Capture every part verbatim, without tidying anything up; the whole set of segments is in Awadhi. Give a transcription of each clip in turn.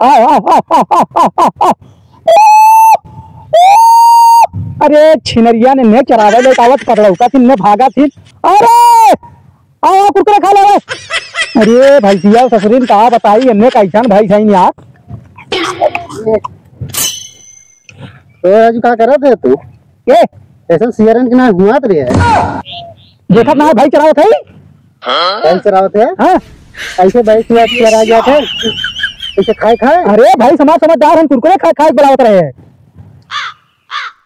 आओ, आओ, आओ। अरे छिनरिया ने, ने चरावे ले आवत पकड़ौका थी, ने भागा थी। अरे आओ, कुरकुरे खा ले। अरे भैंसिया ससुरीन का बताई, एन्ने कैसन भैंस है यार। तो राजू, का करत है तू? के? ऐसा सियारन के ना हुआत रहे है। देखत ना भाई चरावत है? भाई चरावत है? हाँ। ऐसे भाई तू आज चरा गया था? ऐसे खाए खाए? अरे भाई, समाज समझदार हम कुरकुरे खाए खाए बुलावत रहे हैं।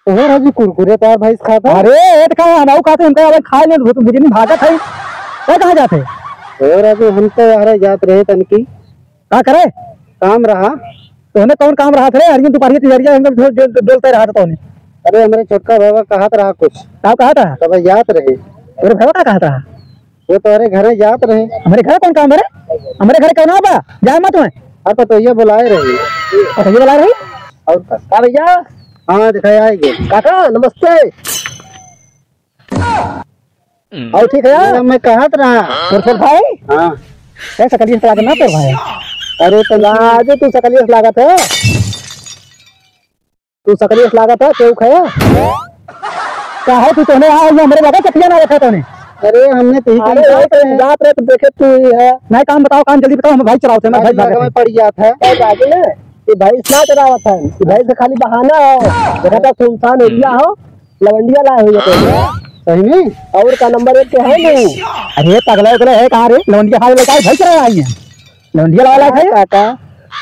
ओहो राजू, कुरकुरे तो यार भैंस खाता। अरे, ये तो का हम आऊ खाते, उनका अब खाए ले, भुजनी भागत है। ये कहाँ जाते? ओ राजू, हम तो यार जात रहे तनकी। का करे? काम रहा। तोहने कौन काम रहा रे? हरियन दुपहरिया तिजरिया हम डोल-, डोल-, डोलते रहा था तोहने। अरे, हमरे छोटका बाबा कहत रहा कुछ। का कहत रहा? तब जात रहे। तोरे बाबा का कहत रहा? वो तोहरे घरे जात रहे। हमरे घरे कौन काम है रे? हमरे घरे कौन बा? जाए मत मैं। हाँ, पतोहिया बुलाए रही। पतोहिया बुलाए रही? और का? का भैया? हाँ, दिखाई आएगी। काका, नमस्ते। और ठीक है? अरे, मैं कहत रहा। तोर, तोर भाई? हाँ। ए, सकलिया से लागत ना तोर भाई? अरे, तो राजू, तू सकलिया से लागत है। तू सकरी से लागत है, केहू खाया? का है तू तोने आ, ये हमरे लगे चटिया ना रखा तोने। अरे, हमने तो ही अरे, काम वही तो करते हैं। जात रहे तो देखे तू ही है। नहीं, काम बताओ, काम जल्दी बताओ, हम भाई चलाओ थे, मैं भाई भाग लगा रहे में हैं। पड़ जात है। ए, राजू ने, ये भैंस ना चरावत है, ये भैंस खाली बहाना है। देखा था सुनसान एरिया हो, लवंडिया लाए हुए तो। सही में? और का नंबर एक के है नहीं। अरे, पगला उगला है कहाँ रे? लवंडिया खाए लेके आए, भैंस चरा आई है। लौंडिया वाला है काका,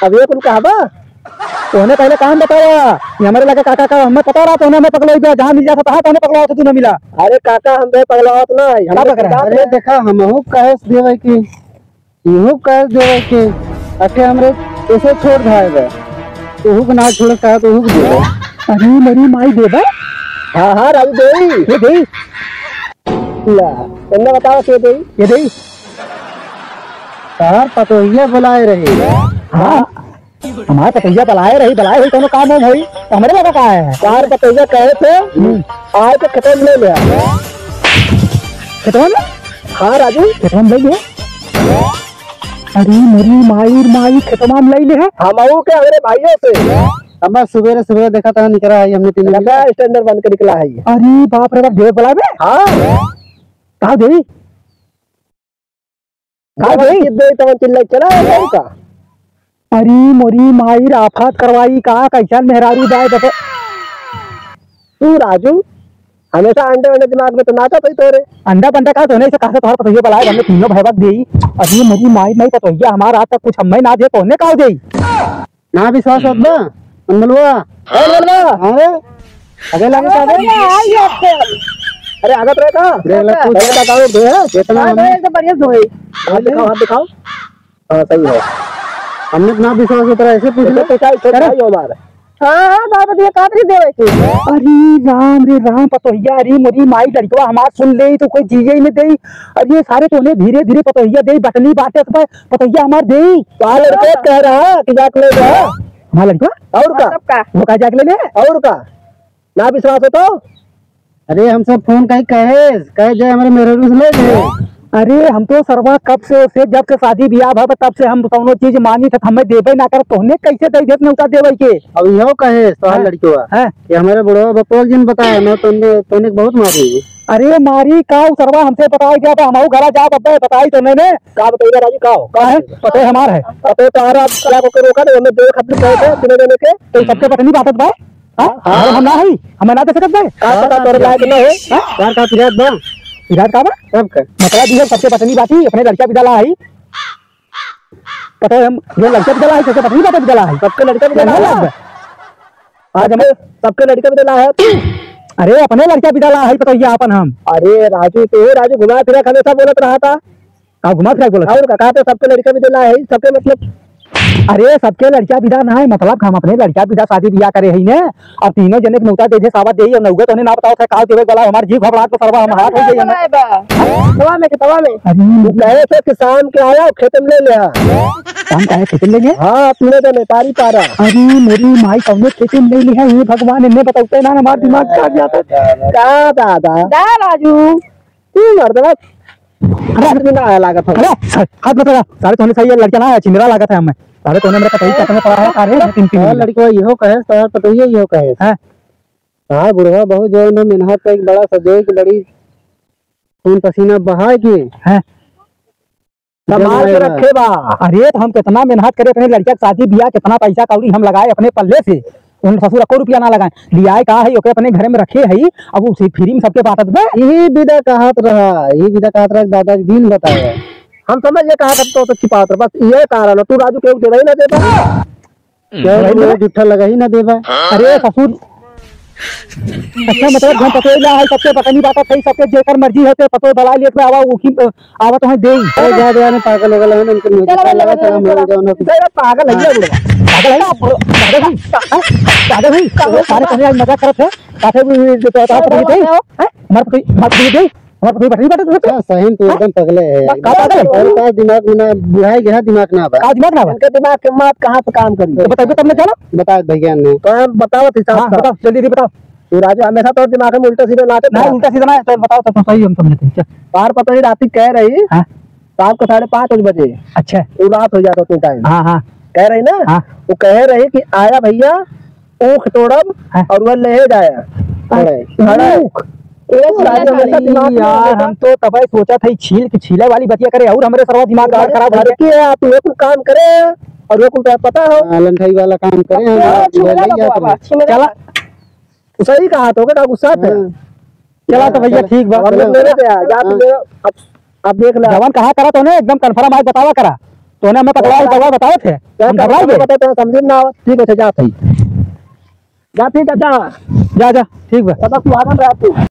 अब ये कुल कहबा? तोहने पहले काम बतावा कि हमरे लगे काका का हमें पता रहा, तोहने हमें पकड़ोई बे, जहाँ मिल जाता तहाँ तोहने पकड़ावा तो तू ना मिला। अरे काका, हम बे पगलावत ना है, का हमरे पकड़ा? अरे देखा, हमहू कहे से देवे कि, इहू कहे से देवे कि, अके हमरे ऐसे छोड़ धाए बे, तोहू के ना छोड़ कहा, तोहू के देवे। अरे मेरी माई देवे? हाँ, हाँ, राजू देई। ये देई। ला, तुमने बताओ के देई? ये देई। तार पतोहिया बुलाए रही। हाँ, हमार पतोहिया बुलाए रही, बुलाए हुई कोनो काम वाम होई, तो हमरे लगा का है? तार पतोहिया कहे थे, हम्म। आए तो खेतवा में ले लिया। खेतवा में? हाँ राजू। खेतवा में ले लिया? अरे मेरी माई, माई खेतवा में ले ले है? हम आऊ के हमरे भाइयों से। हमार सुबेरे सुबेरे देखा था निकला है, हमने तीन लगा स्टैंडर्ड बन के निकला है ये। अरे बाप रे बाप, देख बुलाए बे? हाँ। का देई? का जवन भाई? चित दे तवन चिल्लाई चला है भाई का। अरे मोरी माई, आफत करवाई का, कैसन मेहरारू जाए बता। तू राजू, हमेशा अंडे अंडे दिमाग में तो नाचत होई तोरे। अंडा बंडा का तोने से कहा से तोहर पतोहिया बुलाए, हमने तीनों भाई बाप देई। अरे मोरी माई, माई पतोहिया हमार आज तक कुछ हमें ना दे, तोने का देई? ना विश्वास होत बा, अनमलवा। ए, अनमलवा। हाँ रे। अबे लगे का बे? अरे, आगत रहे का? देख ले, कुछ अरे, का, का, का, का, इतना हाँ, हमें एकदम बढ़िया से धोए। हाथ दिखाओ, हाथ दिखाओ। हाँ, सही है। हमने इतना विश्वास उतरा, ऐसे पूछ ले। ऐसे पूछा, ऐसे अरे। भाई हो हमारे। हाँ, हाँ, बाप रे, का तरी देवे के? अरे राम रे राम, पतोहिया, अरे मोरी माई, लड़कवा हमार सुन ले, तो कोई जिए ही नहीं दे। अरे सारे तोने धीरे धीरे पतोहिया दे, बटनी बाटे, पतोहिया हमार देई। का लड़के कह रहा कि जाके ले जा? हमार लड़का? और का? मतलब का? वो का जाके ले ले? और का? ना विश्वास हो तो? अरे हमसे फोन कहीं कहे, कहे जे हमरे मेहरारू से ले ले। अरे हम तो सरवा कब से, से जब से शादी बियाह भा तब से हम कौनो चीज मांगी थे, हमें देबे ना कर, तोहने कैसे दे देत नेवता देवे के? अब इहो कहे तोहार हाँ। लड़कवा हाँ। कि हमरे बुढ़वा बपुआ जिन बताया ना, तोहने, तोहने बहुत मारी। अरे मारी का उ सरवा हमसे बताई दिया था, हम घरा जा बब्बे बताई तो मैंने। का बताइएगा राजू, का हो? का है? पतोह हमार है। पतोह तो आ रहा, आप चला को रोका नहीं, हमें दे खातिर कहे थे, तीनों जने के। तो सबके पत्नी बाटत बा? हाँ? हाँ। अरे हम ना हई, हमें ना दे सकत बा? का पता तोरे लायक ना हो। हाँ? यार का फिरात बा? फिरात का बा? सबके। मतलब ये सबके पत्नी बाटी, अपने लड़का बिदा ला आई। पता है हम, ये लड़का बिदा ला है, सबके पत्नी बाटत बिदा ला है। सबके लड़का बिदा ला है। आज हमें सबके लड़का बिदा ला है। अरे अपने लड़का बिदा ला है, पता ये अपन हम। अरे राजू, तो राजू घुमा फिरा के हमेशा बोलत रहा था। का घुमा फिरा के बोलत? और का, कहा तो सबके लड़का बिदा ला है, सबके मतलब। अरे सबके लड़का बिदा ना है, मतलब हम अपने लड़का बिदा शादी बियाह करे हई ने, अब तीनों जने के नौता दे दे, सावा देई, और नौगा तोहने ना बताओ था, का देवे वाला हमार जीव घबरात तो सरवा हम हाथ हो जाई हमें। खेतवा में, खेतवा में। अरे वो कहे थे कि शाम के आया, खेत में ले ले आ। शाम का है, खेत में ले ले? हाँ, तीनों जने, पारी पारा। अरे मेरी माई, कौने खेत में ले ले है, ये भगवान, इन्हें बताते ना, हमार दिमाग खा जाता है। का दादा? का राजू? तू मर्दवा, अरे, आदमी ना आया लागत हो। अरे, सर, हाथ मत लगा। सारे तोहने सही है, लड़का ना आया, छिंदरा लागत है हमें। साले तोने मेरे कतई चक्कर में पड़ा है, अरे, तीन, तीन हाँ, मिनट। लड़कवा इहो कहे, सार पतोहिया इहो कहे। हाँ। हाँ, बुढ़वा बहुत जो है ना, मेहनत का एक बड़ा सजोई के बड़ी खून पसीना बहाए के। हाँ। संभाल के जब रखे बा। अरे, तो हम कितना मेहनत करे अपने लड़किया के शादी बियाह, कितना पैसा कौड़ी हम लगाए अपने पल्ले से, उन ससुर एको रुपया ना लगाए। लियाए का है, ओके अपने घर में रखे है, अब उसे फ्री में सबके बांटत बा। यही विदा कहत रहा, यही विदा कहत रहा, दादा जी दिन बताया। हम समझ ये कहा था तो, तो छिपावत रहा, बस ये कारण है, तू राजू केहू देवे ही ना देबा। क्या बोला? जूठा लगा ही ना देबा। अरे ससुर, अच्छा मतलब हम पतोह ला है, सबके बटनी बांटत है, सबके जेकर मर्जी है, ते पतोह बला लेके आवा, उखी, अ, आवा तो है देई। अरे जा दे, पागल हो गए हैं, इनके मुंह चलो, चलो, चलो, चलो, चलो। चलो, पागल है, हाँ। ये बुढ़वा। पागल है ना, बुढ़वा? पागल है? पागल है? पागल है? सारे कने आज मजाक करत है, काहे भी तो, तो, तो, तो, हैं? मर कोई, मर कोई दे, मर कोई बटनी बांटत है। अच्छा, सही में तू एकदम पगले है। का, का पगले? और का दिमाग में ना, बुढ़ाई गया, दिमाग ना बा। का दिमाग ना बा? इनके दिमाग के मात कहाँ से काम करी? तो बताइए तब ना, चलो। बता भैया ने। तो हम बताओ हिसाब हाँ, से। बताओ, जल्दी, जल्दी बताओ। तू राजू हमेशा तो दिमाग में उल्टा सीधा नाचत ना, रहा। उल्टा सीधा ना, तो बताओ, तो सही हम समझते हैं। चल। बार पता नहीं रात की कह रही, हाँ। शाम को साढ़े पाँच बजे। अच्छा। वो रात हो जाता उतने टाइम। हाँ, हाँ। कह रही ना? हाँ। वो कह रही कि आया भैया, ऊख तोड़ब हाँ। और वह ले जाया। हाँ। खड़े। खड़े। ऊख। ये सारे हमेशा दिमाग में यार, रहता। हम तो तबे सोचा था, ये छील के छीले वाली बतिया करे और हमरे सरवा दिमाग खराब हो गया। लड़की है, आप लोग काम करे और वो कुछ पता हो। हाँ, लंठाई वाला काम करे, हम हाँ, लोग छिलरा ले जाते हैं। चला। तो सही कहा तो, का गुस्सा थे? हाँ। चला तो भैया, चला। ठीक बा। हम लोग मेरे पे आ, जा तू हाँ। मेरे, अब, अब देख ले। जवान कहा करा तोने, एकदम confirm आज बतावा करा। तोने हमें पकड़ाई, पकड़ाई बतावा थे। क्या हम पकड़ाई गए। बता, तो समझ में ना आवा। ठीक है, जा सही। जा, ठीक है, जा। जा, जा, ठीक बा। तब तू आराम रहा तू।